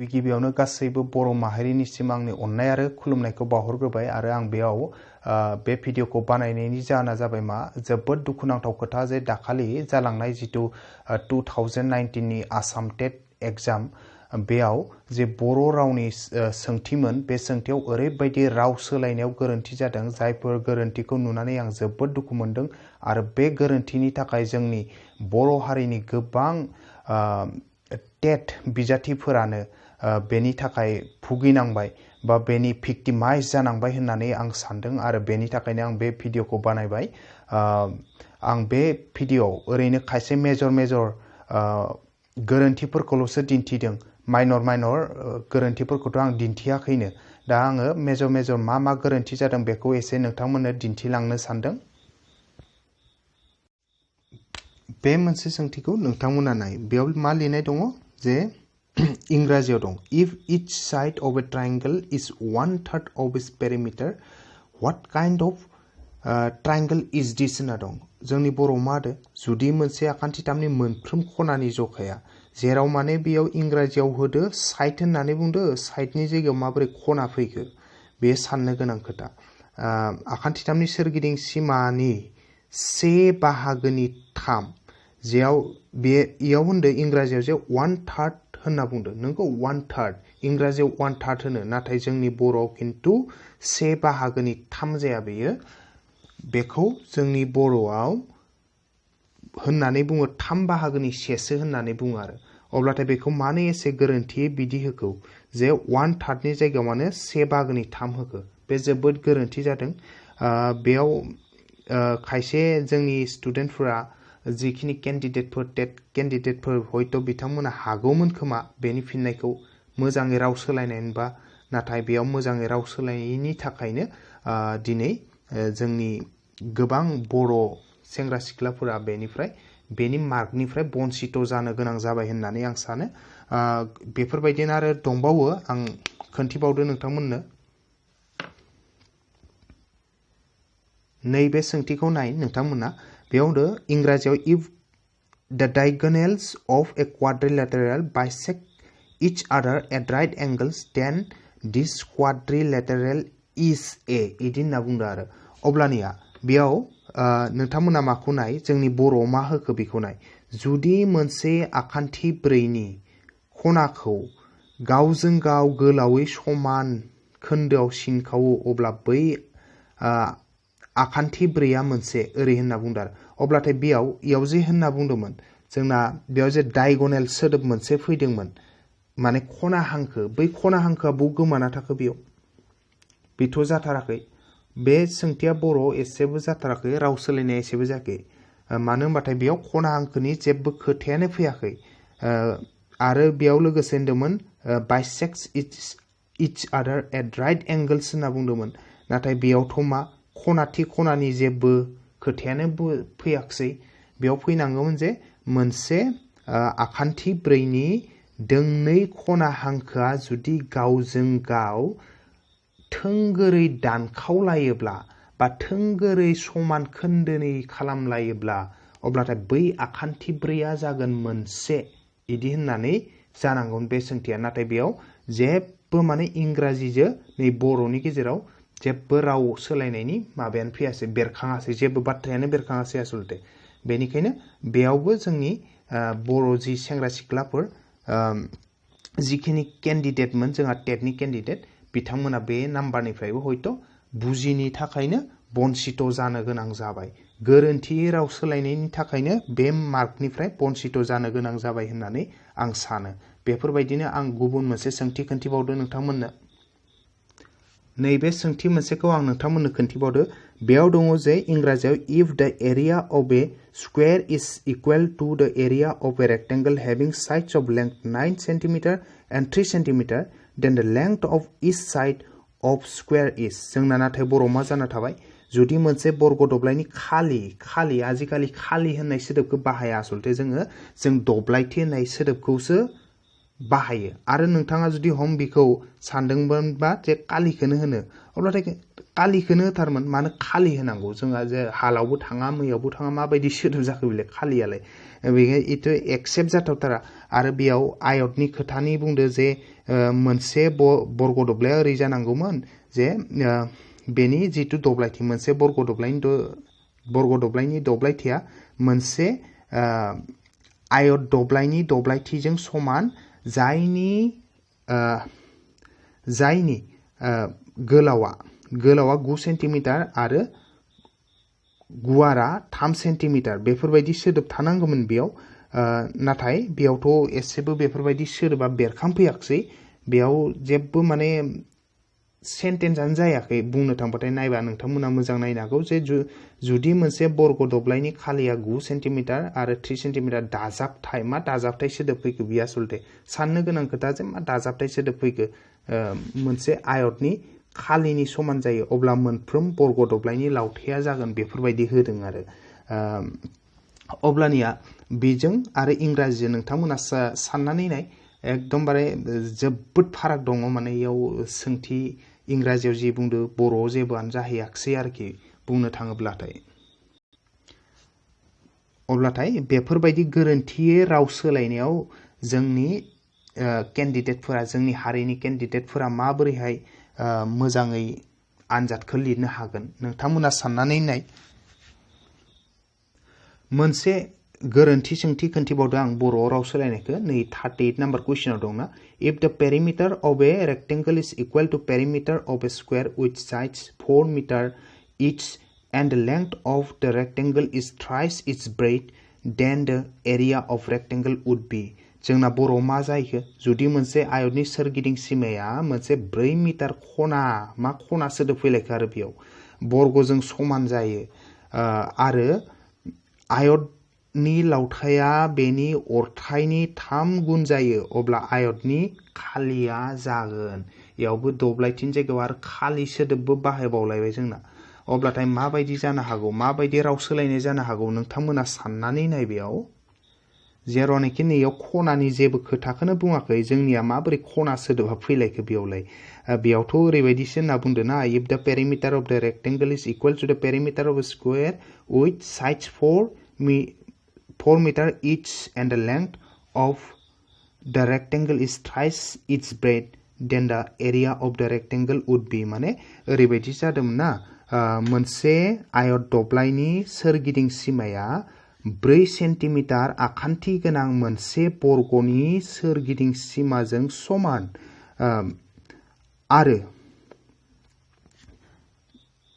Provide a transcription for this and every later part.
गिबियावनो गासैबो बर' माहारिनिसिम आंनि अननाय आरो खुलुमनायखौ बावहरग्रोबाय आरो आं बेयाव बे भिडिअखौ बानायनायनि जाहोना जाबाय मा जोबोद दुखुनांथाव खोथा जे दाखालि जालांनाय जितु 2019 नि आसाम टेट एग्जाम बेयाव जे बर' रावनि सोंथिमोन बे सोंथियाव ओरैबायदि राव सोलायनायाव गोरोन्थि जादों जायफोर गोरोन्थिखौ नुनानै आं जोबोद दुखु मोनदों आरो बे गोरोन्थिनि थाखाय जोंनि बर' हारिनि गोबां टेट बिजाथिफोरानो बेनि थाखाय भुगिनांबाय बा बेनि भिक्टिमाइज जानांबाय होननानै आं सानदों आरो बेनि थाखायनो आं बे भिडिअखौ बानायबाय आं बे भिडिअआव ओरैनो खायसे मेजर गोरोन्थिफोरखौल'सो दिन्थिदों माइनर गोरोन्थिफोरखौथ' आं दिन्थियाखैनो दा आङो मेजर मा गोरोन्थि जादों बेखौ एसे नोंथांमोननो दिन्थिलांनो सानदों बे मोनसे सोंथिखौ नोंथांमोना नाय बेयाव मा लिरनाय दङ जे इंराजियाव दं if each side of a triangle is 1/3 of its perimeter what kind of triangle is this होनना दं जोंनि बर'आव मा होदो जुदि मोनसे आखान्थिथामनि मोनफ्रोम खनानि जखाया जेराव माने बेयाव इंराजियाव होदो साइड होननानै बुंदो साइडनि जायगायाव माबोरै खना फैखो बे साननो गोनां खोथा आखान्थिथामनि सोरगिदिं सिमानि 1/3 जेयाव बेयाव होनदो इंराजियाव जे 1/3 होनना बुंदो नोंगौ 1/3 इंराजियाव 1/3 होनो नाथाय जोंनि बर'आव खिन्थु 1/3 जाया बेयो बेखौ जोंनि बर'आव होननानै बुङो 1/3 होननानै बुङो आरो अब्लाथाय बेखौ मानो एसे गोरोन्थियै बिदि होखो जे 1/3 नि जायगायाव माने 1/3 होखो बे जोबोद गोरोन्थि जादों बेयाव खायसे जोंनि स्टुडेन्टफोरा जिखिनि टेट केन्डिडेटफोर हयथ' बिथांमोना हागौमोन खोमा बेनि फिननायखौ मोजाङै राव सोलायनायबा नाथाय बेयाव मोजाङै राव सोलायनायनि थाखायनो दिनै जोंनि गोबां बर' सेंग्रा सिख्लाफोरा बेनि मार्कनिफ्राय बन्सित जानो गोनां जाबाय होननानै आं सानो बेफोरबायदिनो आरो दंबावो आं खोन्थिबावदो नोंथांमोननो नैबे सोंथिखौ नाय नोंथांमोना बेयाव दो इंराजियाव if the diagonals of a quadrilateral bisect each other at right angles then this quadrilateral is a इदि होनना बुंदो आरो अब्लानिया बेयाव नोंथांमोना माखौ नाय जोंनि बर'आव मा होखो बेखौ नाय जुदि मोनसे आखान्थि ब्रैनि खनाखौ गावजों गाव गोलावै समान खोन्दोआव सिनखावो अब्ला बै आखान्थि ब्रैया मोनसे ओरै होनना बुंदों आरो अब्लाथाय बेयाव जे होनना बुंदोंमोन जोंना बेयाव जे डायगनेल सोदोब मोनसे फैदोंमोन माने खना हांखो बै खना हांखोआ बबाव गोमाना थाखो बेथ' जाथाराखै बे सोंथिया बर'आव एसेबो जाथाराखै राव सोलायनाया एसेबो जायाखै मानो होनबाथाय बेयाव खना हांखोनि जेबो खोथायानो फैयाखै आरो बेयाव लोगोसे होनदोंमोन बाइसेक्स इच आदार एट राइट एंगल्स होनना बुंदोंमोन नाथाय बेयावथ' मा खनाथि खनानि जेबो खोथायानो फैयाखसै बेयाव फैनांगौमोन जे मोनसे आखान्थि ब्रैनि दोंनै खना हांखोआ जुदि गावजों गाव थोंगोरै दानखावलायोब्ला बा थोंगोरै समान खोन्दोनै खालामलायोब्ला अब्लाथाय बै आखान्थि ब्रैया जागोन मोनसे इदि होननानै जानांगौमोन बे सोंथिया नाथाय बेयाव जेबो माने इंराजिजों नै बर'नि गेजेराव जेबो राव सोलायनायनि माबायानो फैयासै बेरखाङासै जेबो बाथ्रायानो बेरखाङासै आसलते बेनिखायनो बेयावबो जोंनि बर' जि सेंग्रा सिख्लाफोर जिखिनि केन्डिडेटमोन जोंहा टेटनि केन्डिडेट बिथांमोना बे नाम्बारनिफ्रायबो हयथ' बुजिनि थाखायनो बन्सित जानो गोनां जाबाय गोरोन्थियै राव सोलायनायनि थाखायनो बे मार्कनिफ्राय बन्सित जानो गोनां जाबाय होननानै आं सानो बेफोरबायदिनो आं गुबुन मोनसे सोंथि खोन्थिबावदो नोंथांमोननो नैबे सोंथि मोनसेखौ आं नोंथांमोननो खोन्थिबावदो बेयाव दङ जे इंराजियाव if the area of a square is equal to the area of a rectangle having sides of length 9 cm and 3 cm then the length of each side of square is जोंना नाथाय बर' मा जाना थाबाय जुदि मोनसे बर्ग दब्लायनि खालि आजिखालि खालि होननाय सोदोबखौ बाहाया आसलते जों दब्लायथि होननाय सोदोबखौसो बाहायो आरो नोंथाङा जुदि हम बिखौ सानदोंमोनबा जे कालिखौनो होनो अब्लाथाय कालिखौनो होथारमोन मानो खालि होनांगौ जोंहा जे हालावबो थाङा मैयावबो थाङा माबायदि सोदोब जाखो बेलाय खालियालाय बेयो इथ' एक्सेप्ट जाथावथारा आरो बेयाव आयतनि खोथानि बुंदो जे मोनसे बर्ग दब्लाया ओरै जानांगौमोन जे बेनि जितु दब्लायथि मोनसे बर्ग दब्लायनि दब्लायथिया मोनसे आयत दब्लायनि दब्लायथिजों समान जायनि गोलावा 9 सेन्टिमिटार आरो गुवारा 3 सेन्टिमिटार बेफोरबायदि सोदोब थानांगौमोन बेयाव नाथाय बेयावथ' एसेबो बेफोरबायदि सोदोबा बेरखांफैयाखै बेयाव जेबो माने सेन्टेन्सआनो जायाखै बुंनो थांबाथाय नायबा नोंथांमोना मोजां नायनो हागौ जे जुदि मोनसे बर्ग दब्लायनि खालिया 9 सेन्टिमिटार आरो 3 सेन्टिमिटार दाजाबथाय मा दाजाबथाय सोदोब फैखो बियो आसलते साननो गोनां खोथा जे मा दाजाबथाय सोदोब फैखो मोनसे आयतनि खालिनि समान जायो अब्ला मोनफ्रोम बर्ग दब्लायनि लावथाया जागोन बेफोरबायदि होदों आरो अब्लानिया बेजों आरो इंराजिजों नोंथांमोना साननानै नाय एकदमबारे जोबोद फाराग दङ माने इयाव सोंथि इंराजियाव जि बुंदो बर'आव जेबोआनो जाहैयाखसै आरोखि बुंनो थाङोब्लाथाय अब्लाथाय बेफोरबायदि गोरोन्थियै राव सोलायनायाव जोंनि केन्डिडेटफोरा जोंनि हारिनि केन्डिडेटफोरा माबोरैहाय मोजाङै आनजादखौ लिरनो हागोन नोंथांमोना साननानै नाय मोनसे गोरोन्थि सोंथि खोन्थिबावदों आं बर'आव राव सोलायनायखौ नै 38 नाम्बार कुइसनाव दंना if the perimeter of a rectangle is equal to perimeter of a square with sides 4 metre each and the length of the rectangle is thrice its breadth then the area of rectangle would be जोंना बर'आव मा जायो जुदि मोनसे आयतनि सोरगिदिं सीमाया मोनसे 4 metre खना मा खना सोदोब फैलायखो आरो बेयाव बर्गजों समान जायो आरो आयतनि लावथाया बेनि अरथायनि 3 गुन जायो अब्ला आयतनि खालिया जागोन यावबो दब्लायथिनि जायगायाव आरो खालि सोदोबबो बाहायबावलायबाय जोंना अब्लाथाय माबायदि जानो हागौ माबायदि राव सोलायनाय जानो हागौ नोंथांमोना साननानै नाय बेयाव जेरावनोखि नैयाव खनानि जेबो खोथाखौनो बुङाखै जोंनिया माबोरै खना सोदोबा फैलायखो बेयावलाय बेयावथ' ओरैबायदिसो होनना बुंदों ना if the perimeter of the rectangle is equal to the perimeter of a square with sides 4 metre each and the length of the rectangle is thrice its breadth then the area of the rectangle would be माने ओरैबायदि जादोंमोन ना मोनसे आयत दब्लायनि सोरगिदिं सीमाया 4 centimetre आखान्थि गोनां मोनसे बर्गनि सोरगिदिं सीमाजों समान आरो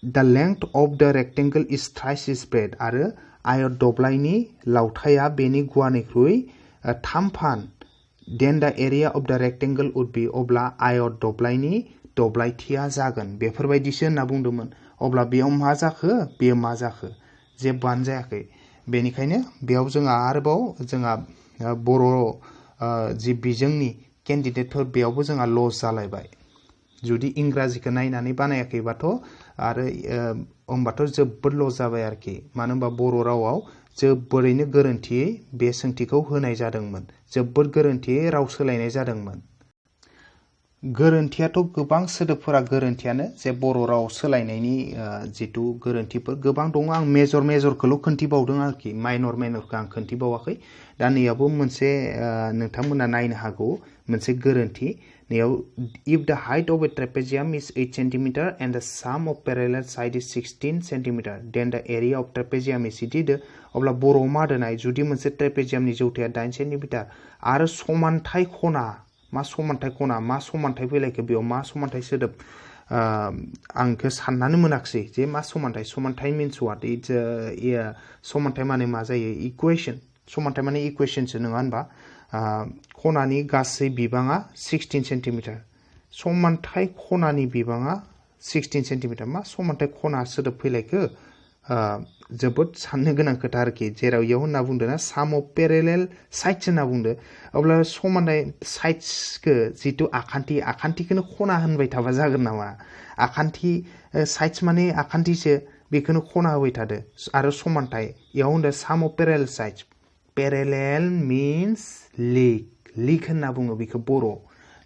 the length of the rectangle is thrice its breadth आरो आयत दब्लायनि लावथाया बेनि गुवारनिख्रुइ 3 फान then the area of the rectangle would be अब्ला आयत दब्लायनि दब्लायथिया जागोन बेफोरबायदिसो होनना बुंदोंमोन अब्ला बेयाव मा जाखो बेयो मा जाखो जेबोआनो जायाखै बेनिखायनो बेयाव जोंहा आरोबाव जोंहा बर' जि बिजोंनि केन्डिडेटफोर बेयावबो जोंहा लस जालायबाय जुदि इंराजिखौ नायनानै बानायाखैबाथ' आरो होमबाथ' जोबोद लस जाबाय आरोखि मानो होनबा बर' रावाव जोबोरैनो गोरोन्थियै बे सोंथिखौ होनाय जादोंमोन जोबोद गोरोन्थियै राव सोलायनाय जादोंमोन गोरोन्थियाथ' गोबां सोदोबफोरा गोरोन्थियानो जे बर' राव सोलायनायनि जितु गोरोन्थिफोर गोबां दङ आं मेजरखौल' खोन्थिबावदों आरोखि माइनरखौ आं खोन्थिबावाखै दा नैयावबो मोनसे नोंथांमोना नायनो हागौ मोनसे गोरोन्थि नैयाव if the height of a trapezium is 8 cm and the sum of parallel side is 16 cm then the area of trapezium is इदि अब्ला बर'आव मा दोननाय जुदि मोनसे ट्रेपेजियामनि जौथाया 8 सेन्टिमिटार आरो समानथाय खना मा समानथाय फैलायखो बेयाव मा समानथाय सोदोब आं इखौ साननानै मोनाखसै जे मा समानथाय मिन्स व्हाट इट्स समानथाय माने मा जायो इकुवेशन समानथाय माने इकुवेशनसो नङा होनबा खनानि गासै बिबाङा 16 सेन्टिमिटार समानथाय खनानि बिबाङा 16 सेन्टिमिटार मा समानथाय खना सोदोब फैलायखो जोबोद साननो गोनां खोथा आरोखि जेराव इयाव होनना बुंदों ना साम अफ पेरेलेल साइड्स होनना बुंदो अब्ला समानथाय साइड्सखौ जितु आखान्थिखौनो खना होनबाय थाबा जागोन नामा आखान्थि साइड्स माने आखान्थिसो बेखौनो खना होबाय थादो आरो समानथाय इयाव होनदों साम of parallel sides parallel means लिक होनना बुङो बेखौ बर'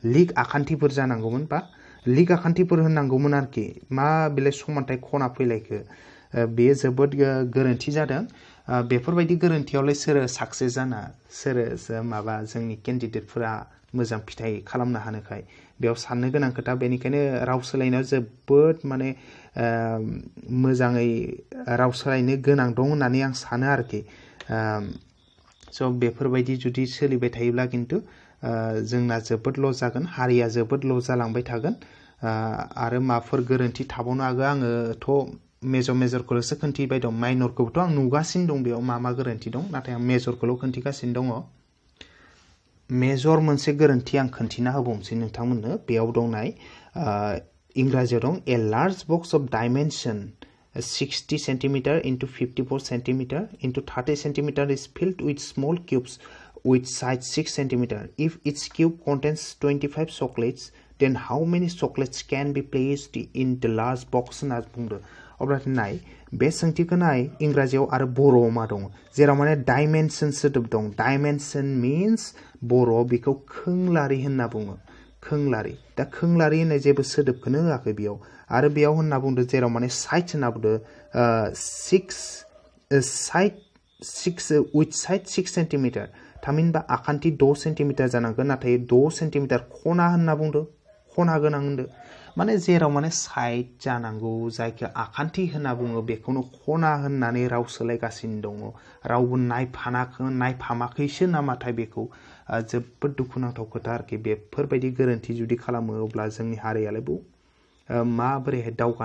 लिक आखान्थिफोर जानांगौमोन बा लिक आखान्थिफोर होननांगौमोन आरोखि मा बेलाय समानथाय खना फैलायखो बेयो जोबोद गोरोन्थि जादों बेफोरबायदि गोरोन्थियावलाय सोर साक्सेस जाना सोर माबा जोंनि केन्डिडेटफोरा मोजां फिथाइ खालामनो हानोखाय बेयाव साननो गोनां खोथा बेनिखायनो राव सोलायनायाव जोबोद माने मोजाङै राव सोलायनो गोनां दं होननानै आं सानो आरोखि स' बेफोरबायदि जुदि सोलिबाय थायोब्ला खिन्थु जोंना जोबोद लस जागोन हारिया जोबोद लस जालांबाय थागोन आरो माबाफोर गोरोन्थि थाबावनो हागौ आङोथ' मेजरखौल'सो खोन्थिबाय दं माइनरखौबोथ' आं नुगासिनो दं बेयाव मा गोरोन्थि दं नाथाय आं मेजरखौल' खोन्थिगासिनो दङ मेजर मोनसे गोरोन्थि आं खोन्थिना होबावनोसै नोंथांमोननो बेयाव दंनाय इंराजियाव दं a large box of dimension 60 centimeter into 54 centimeter into 30 centimeter is filled with small cubes with size 6 centimeter. If each cube contains 25 chocolates, then how many chocolates can be placed in the large box? होनना बुंदों अब्ला नाय बे सोंथिखौ नाय इंराजियाव आरो बर'आव मा दं जेराव माने डाइमेनसन सोदोब दं डाइमेनसन मिन्स बर'आव बेखौ खोंलारि होनना बुङो खोंलारि दा खोंलारि होननाय जेबो सोदोबखौनो होआखै बेयाव आरो बेयाव होनना बुंदों जेराव माने साइड होनना बुंदों 6 with side 6 सेन्टिमिटार थामहिनबा आखान्थि 6 सेन्टिमिटार जानांगोन नाथाय 6 सेन्टिमिटार खना होनना बुंदों खना गोनां होनदों माने जेराव माने साइड जानांगौ जायखौ आखान्थि होनना बुङो बेखौनो खना होननानै राव सोलायगासिनो दङ रावबो नायफामाखैसो नामाथाय बेखौ जोबोद दुखुनांथाव खोथा आरोखि बेफोरबायदि गोरोन्थि जुदि खालामो अब्ला जोंनि हारियालाय माबोरैहाय दावगानो